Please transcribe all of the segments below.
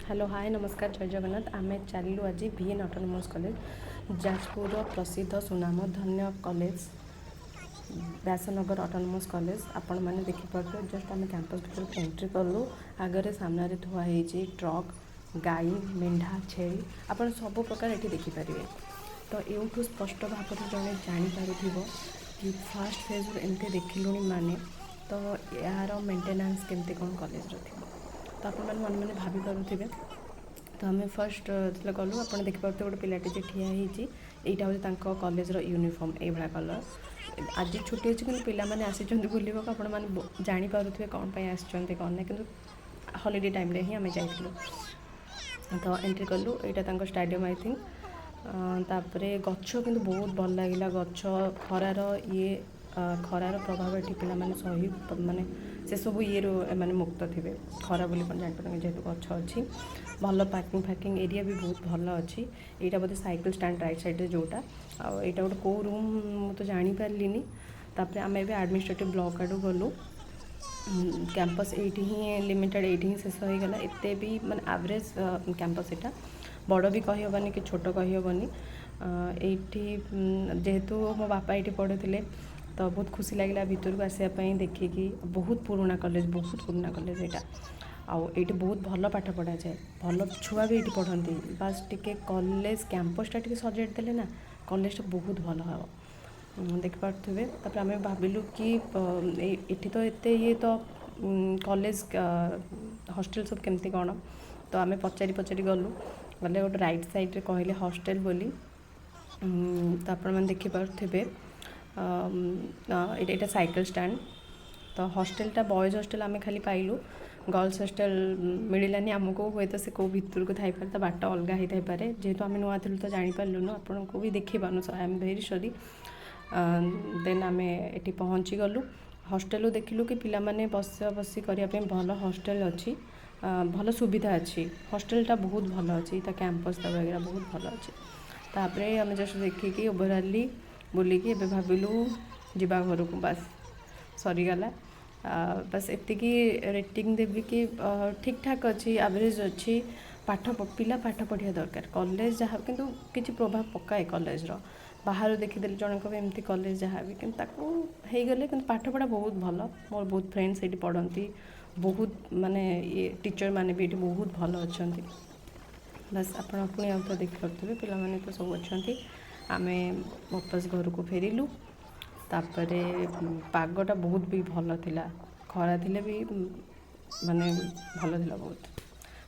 Hello, ହାଏ, ନମସ୍କାର, ଜୟ ଜଗନ୍ନାଥ। ଆମେ ଚାଲିଲୁ ଆଜି ଭିଏନ୍ ଅଟୋନମସ୍ କଲେଜ, ଯାଜପୁରର ପ୍ରସିଦ୍ଧ ସୁନାମଧନ୍ୟ କଲେଜ, ବ୍ୟାସନଗର ଅଟୋନମସ୍ କଲେଜ। ଆପଣମାନେ ଦେଖିପାରୁଥିବେ, ଜଷ୍ଟ ଆମେ କ୍ୟାମ୍ପସ୍ ଭିତରକୁ ଏଣ୍ଟ୍ରି କଲୁ। ଆଗରେ ସାମ୍ନାରେ ଥୁଆ ହେଇଛି ଟ୍ରକ୍, ଗାଈ, ମେଣ୍ଢା, ଛେଳି, ଆପଣ ସବୁ ପ୍ରକାର ଏଠି ଦେଖିପାରିବେ। ତ ଏଇଠୁ ସ୍ପଷ୍ଟ ଭାବରେ ଜଣେ ଜାଣିପାରୁଥିବ କି ଫାର୍ଷ୍ଟ ଫେଜ୍ରୁ ଏମିତି ଦେଖିଲୁଣି ମାନେ ତ ଏହାର ମେଣ୍ଟେନାନ୍ସ କେମିତି କ'ଣ କଲେଜର ଥିବ, ତ ଆପଣମାନେ ମନେ ମନେ ଭାବିପାରୁଥିବେ। ତ ଆମେ ଫାର୍ଷ୍ଟ ଯେତେବେଳେ ଗଲୁ, ଆପଣ ଦେଖିପାରୁଥିବେ ଗୋଟେ ପିଲାଟି ଯେ ଠିଆ ହେଇଛି। ଏଇଟା ହେଉଛି ତାଙ୍କ କଲେଜର ୟୁନିଫର୍ମ, ଏଇଭଳିଆ କଲର୍। ଆଜି ଛୁଟି ଅଛି, କିନ୍ତୁ ପିଲାମାନେ ଆସିଛନ୍ତି ବୁଲିବାକୁ। ଆପଣମାନେ ଜାଣିପାରୁଥିବେ କ'ଣ ପାଇଁ ଆସିଛନ୍ତି, କ'ଣ ନାହିଁ। କିନ୍ତୁ ହଲିଡ଼େ ଟାଇମ୍ରେ ହିଁ ଆମେ ଯାଇଥିଲୁ। ତ ଏଣ୍ଟ୍ରି କଲୁ। ଏଇଟା ତାଙ୍କ ଷ୍ଟାଡ଼ିୟମ୍, I think. ତାପରେ ଗଛ କିନ୍ତୁ ବହୁତ ଭଲ ଲାଗିଲା ଗଛ। ଖରାର ଇଏ, ଖରାର ପ୍ରଭାବ ଏଠି ପିଲାମାନେ ସହି, ମାନେ ସେସବୁ ଇଏରୁ ଏମାନେ ମୁକ୍ତ ଥିବେ। ଖରା ବୋଲି କ'ଣ ଜାଣିପାରୁନି, ଯେହେତୁ ଗଛ ଅଛି। ଭଲ ପାର୍କିଂ ଫାର୍କିଂ ଏରିଆ ବି ବହୁତ ଭଲ ଅଛି। ଏଇଟା ବୋଧେ ସାଇକେଲ ଷ୍ଟାଣ୍ଡ ରାଇଟ୍ ସାଇଡ଼୍ରେ ଯେଉଁଟା। ଆଉ ଏଇଟା ଗୋଟେ କେଉଁ ରୁମ୍, ମୁଁ ତ ଜାଣିପାରିଲିନି। ତାପରେ ଆମେ ଏବେ ଆଡ଼ମିନିଷ୍ଟ୍ରେଟିଭ୍ ବ୍ଲକ୍ ଆଡ଼କୁ ଗଲୁ। କ୍ୟାମ୍ପସ୍ ଏଇଠି ହିଁ ଲିମିଟେଡ଼, ଏଇଠି ହିଁ ଶେଷ ହେଇଗଲା। ଏତେ ବି ମାନେ ଆଭରେଜ୍ କ୍ୟାମ୍ପସ୍ ଏଇଟା, ବଡ଼ ବି କହିହେବନି କି ଛୋଟ କହିହେବନି। ଏଇଠି ଯେହେତୁ ମୋ ବାପା ଏଇଠି ପଢ଼ୁଥିଲେ, ତ ବହୁତ ଖୁସି ଲାଗିଲା ଭିତରକୁ ଆସିବା ପାଇଁ ଦେଖିକି। ବହୁତ ପୁରୁଣା କଲେଜ, ବହୁତ ପୁରୁଣା କଲେଜ ଏଇଟା। ଆଉ ଏଇଠି ବହୁତ ଭଲ ପାଠ ପଢ଼ାଯାଏ, ଭଲ ଛୁଆ ବି ଏଇଠି ପଢ଼ନ୍ତି। ବାସ୍, ଟିକେ କଲେଜ କ୍ୟାମ୍ପସ୍ଟା ଟିକେ ସଜାଡ଼ି ଦେଲେ ନା କଲେଜଟା ବହୁତ ଭଲ ହେବ। ଦେଖିପାରୁଥିବେ। ତାପରେ ଆମେ ଭାବିଲୁ କି ଏଠି ତ ଏତେ ଇଏ, ତ କଲେଜ ହଷ୍ଟେଲ ସବୁ କେମିତି କ'ଣ? ତ ଆମେ ପଚାରି ପଚାରି ଗଲୁ। ଗଲେ ଗୋଟେ ରାଇଟ୍ ସାଇଡ଼୍ରେ କହିଲେ ହଷ୍ଟେଲ ବୋଲି। ତ ଆପଣମାନେ ଦେଖିପାରୁଥିବେ, ଏଇଟା ସାଇକେଲ ଷ୍ଟାଣ୍ଡ। ତ ହଷ୍ଟେଲଟା ବଏଜ୍ ହଷ୍ଟେଲ ଆମେ ଖାଲି ପାଇଲୁ, ଗର୍ଲସ ହଷ୍ଟେଲ ମିଳିଲାନି ଆମକୁ। ହୁଏତ ସେ କେଉଁ ଭିତରକୁ ଥାଇପାରେ, ତା ବାଟ ଅଲଗା ହେଇଥାଇପାରେ। ଯେହେତୁ ଆମେ ନୂଆ ଥିଲୁ, ତ ଜାଣିପାରିଲୁନୁ, ଆପଣଙ୍କୁ ବି ଦେଖିପାରୁନୁ। I am very sorry. ଦେନ୍ ଆମେ ଏଠି ପହଞ୍ଚିଗଲୁ। ହଷ୍ଟେଲରୁ ଦେଖିଲୁ କି ପିଲାମାନେ ବସା ବସି କରିବା ପାଇଁ ଭଲ ହଷ୍ଟେଲ ଅଛି, ଭଲ ସୁବିଧା ଅଛି। ହଷ୍ଟେଲଟା ବହୁତ ଭଲ ଅଛି, ତା କ୍ୟାମ୍ପସ୍ ତା ବଗେରା ବହୁତ ଭଲ ଅଛି। ତାପରେ ଆମେ ଜଷ୍ଟ ଦେଖିକି, ଓଭରାଲି ବୁଲିକି ଏବେ ଭାବିଲୁ ଯିବା ଘରକୁ। ବାସ୍, ସରିଗଲା। ବାସ୍, ଏତିକି ରେଟିଂ ଦେବି କି ଠିକ୍ ଠାକ୍ ଅଛି, ଆଭରେଜ୍ ଅଛି। ପାଠ ପିଲା ପାଠ ପଢ଼ିବା ଦରକାର। କଲେଜ ଯାହା କିନ୍ତୁ କିଛି ପ୍ରଭାବ ପକାଏ କଲେଜର। ବାହାରୁ ଦେଖିଦେଲେ ଜଣେ କହିବେ ଏମିତି କଲେଜ ଯାହା ବି, କିନ୍ତୁ ତାକୁ ହେଇଗଲେ, କିନ୍ତୁ ପାଠପଢ଼ା ବହୁତ ଭଲ। ମୋର ବହୁତ ଫ୍ରେଣ୍ଡ ସେଇଠି ପଢ଼ନ୍ତି। ବହୁତ ମାନେ ଇଏ ଟିଚର୍ ମାନେ ବି ଏଇଠି ବହୁତ ଭଲ ଅଛନ୍ତି। ବାସ୍, ଆପଣ ପୁଣି ଆଉ ଥରେ ଦେଖିପାରୁଥିବେ, ପିଲାମାନେ ତ ସବୁ ଅଛନ୍ତି। ଆମେ ୱାପସ୍ ଘରକୁ ଫେରିଲୁ। ତାପରେ ପାଗଟା ବହୁତ ବି ଭଲ ଥିଲା। ଖରା ଥିଲେ ବି ମାନେ ଭଲ ଥିଲା ବହୁତ।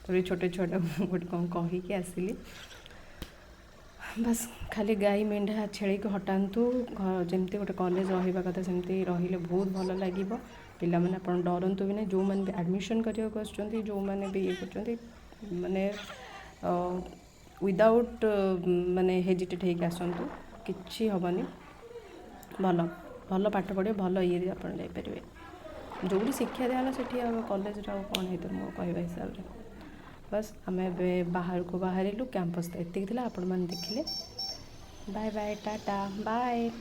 ତାପରେ ଛୋଟ ଛୁଆଟାକୁ ଗୋଟେ କ'ଣ କହିକି ଆସିଲି। ବାସ୍, ଖାଲି ଗାଈ, ମେଣ୍ଢା, ଛେଳିକୁ ହଟାନ୍ତୁ। ଯେମିତି ଗୋଟେ କଲେଜ ରହିବା କଥା ସେମିତି ରହିଲେ ବହୁତ ଭଲ ଲାଗିବ। ପିଲାମାନେ ଆପଣ ଡରନ୍ତୁ ବି ନାହିଁ। ଯେଉଁମାନେ ବି ଆଡ଼ମିସନ୍ କରିବାକୁ ଆସୁଛନ୍ତି, ଯେଉଁମାନେ ବି ଇଏ କରୁଛନ୍ତି, ମାନେ ୱିଦାଉଟ୍ ମାନେ ହେଜିଟେଟ୍ ହେଇକି ଆସନ୍ତୁ, କିଛି ହେବନି। ଭଲ ଭଲ ପାଠ ପଢ଼ିବେ, ଭଲ ଇଏରେ ଆପଣ ଯାଇପାରିବେ। ଯେଉଁଠି ଶିକ୍ଷା ଦିଆହେଲା, ସେଠି ଆଉ କଲେଜରେ ଆଉ କ'ଣ ହେଇଥିବ ମୋ କହିବା ହିସାବରେ। ବାସ୍, ଆମେ ଏବେ ବାହାରକୁ ବାହାରିଲୁ। କ୍ୟାମ୍ପସ୍ ତ ଏତିକି ଥିଲା, ଆପଣମାନେ ଦେଖିଲେ। Bye bye, tata, bye.